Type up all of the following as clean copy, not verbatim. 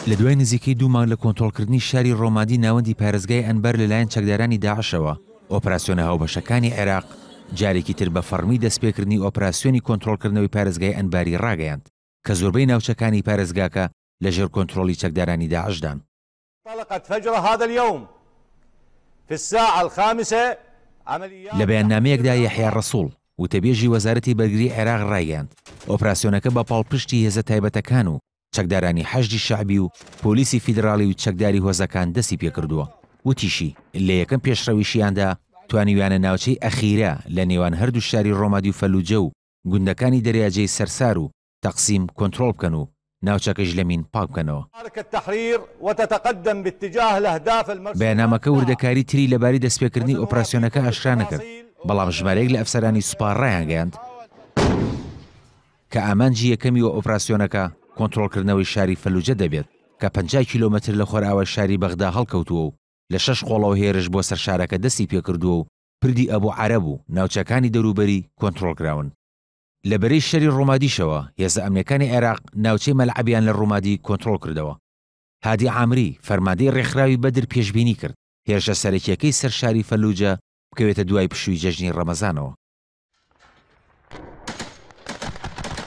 لە دوای نزیکەی دوو مانگ لە کۆنترۆڵکردنی شاری ڕۆمادی ناوەندی پارێزگای ئەنبار لەلایەن چەکدارانی داعشەوە، ئۆپراسیۆنە هاوبەشەکانی عێراق جارێکی تر بە فەڕمی دەستپێکردنی ئۆپراسیۆنی کۆنترۆڵکردنەوەی پارێزگای ئەنباری ڕاگەیاند کە زۆربەی ناوچەکانی پارێزگاکە لەژێر کۆنترۆڵی چەکدارانی داعشدان. لە بەیاننامەیەکدا یەحیا ڕەسوڵ، وتەبێژی وەزارەتی بەرگری عێراق ڕایگەیاند، ئۆپراسیۆنەکە بە پاڵپشتی هێزە تایبەتەکان و چەکدارانی حەشدی شەعبی و پۆلیسی فیدراڵی و چەکداری هۆزەکان دەستی پێکردووە. وتیشی، لە یەکەم پێشڕەویشیاندا توانیویانە ناوچەی ئەخیرە لە نێوان هەردوو شاری ڕۆمادی و فەلوجە و گوندەکانی دەریاجەی سەرسار و تەقسیم کۆنترۆڵ بکەن و ناوچەکەش لە مین پاک بکەنەوە. بەیاننامەکە وردەکاری تری لەبارەی دەستپێکردنی ئۆپراسیۆنەکە ئاشکرا نەکرد، بەڵام ژمارەیەک لە ئەفسەرانی سوپا ڕایانگەیاند کە ئامانجی یەکەمی ئۆپراسیۆنەکە کۆنترۆڵکردنەوەی شاری فەلوجە دەبێت کە 50 کیلۆمەتر لە خۆرئاوای شاری بەغدا هەڵکەوتووە و لە شەش قۆڵەوە هێرش بۆ سەر شارەکە دەستی پێکردووە و پردی ئەبو عەرەب و ناوچەکانی دەوروبەری کۆنترۆڵکراون. لە بەرەی شەری ڕومادیشەوە، هێزە ئەمنیەکانی عێراق ناوچەی مەلعەبیان لە ڕومادی کۆنترۆڵ کردەوە. هادی عامری، فەرماندەی ڕێکخراوی بەدر پێشبینی کرد، هێرشە سەرەکیەکەی سەر شاری فەلوجە بکەوێتە دوای پشووی جەژنی ڕەمەزانەوە.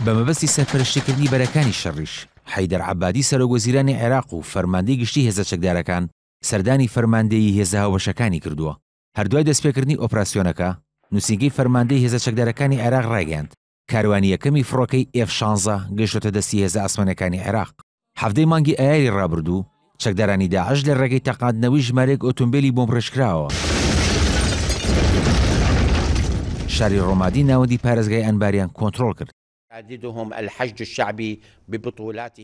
بە مەبەستی سەرپەرشتیکردنی بەرەکانی شەڕیش، حەیدەر عەبادی سەرۆکوەزیرانی عێراق و فەرماندەی گشتی هێزە چەکدارەکان سەردانی فەرماندەیی هێزە هاوبەشەکانی کردووە. هەر دوای دەستپێکردنی ئۆپراسیۆنەکە، نووسینگەی فەرماندەی هێزە چەکدارەکانی عێراق ڕایگەیاند، کاروانی یەکەمی فڕۆکەی ئێف شانزە گەیشتۆتە دەستی هێزە ئاسمانیەکانی عێراق. حەڤدەی مانگی ئایاری ڕابردوو، چەکدارانی داعش لە ڕێگەی تەقاندنەوەی ژمارەیەک ئۆتۆمبێلی بۆمبڕێژکراوەوە، شاری ڕۆمادی ناوەندی پارێزگای ئەنباریان کۆنترۆڵ کرد.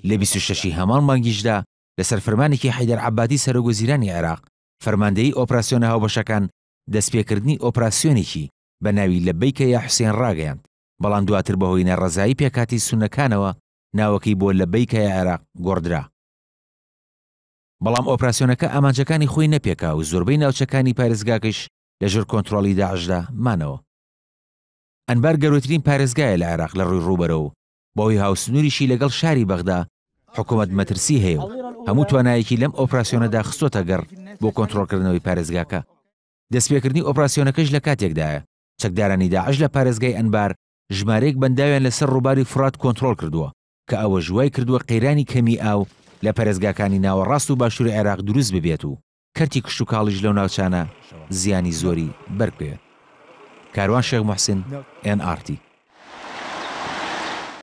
لە 26 ی هەمان مانگیشدا، لەسەر فەرمانێکی حەیدەر عەبادی سەرۆکوەزیرانی عێراق، فەرماندەیی ئۆپراسیۆنە هاوبەشەکان دەستپێکردنی ئۆپراسیۆنێکی بە ناوی لەبەیکە یا حوسێن ڕاگەیاند، بەڵام دواتر بەهۆی ناڕەزایی پێکهاتەی سوننەکانەوە ناوەکەی بۆ لەبەیکە یا عێراق گۆڕدرا. بەڵام ئۆپراسیۆنەکە ئامانجەکانی خۆی نەپێکا و زۆربەی ناوچەکانی پارێزگاکەش لەژێر کۆنترۆڵی داعشدا مانەوە. ئەنبار گەورەترین پارێزگایە لە عێراق لە ڕووی ڕووبەرەوە و بەهۆی هاوسنووریشی لەگەڵ شاری بەغدا، حکومەت مەترسی هەیە و هەموو توانایەکی لەم ئۆپراسیۆنەدا خستۆتە گەڕ بۆ کۆنترۆڵکردنەوەی پارێزگاکە. دەستپێکردنی ئۆپراسیۆنەکەش لە کاتێکدایە، چەکدارانی داعش لە پارێزگای ئەنبار ژمارەیەک بەنداویان لەسەر ڕووباری فورات کۆنترۆڵ کردووە، کە ئەوەش وای کردووە قەیرانی کەمیی ئاو لە پارێزگاکانی ناوەڕاست و باشووری عێراق دروست ببێت و کەرتی کشتوکاڵیش لەو ناوچانە زیانی زۆری بەربکەوێت. کاروان شێخ موحسین، ئێن ئاڕ تی.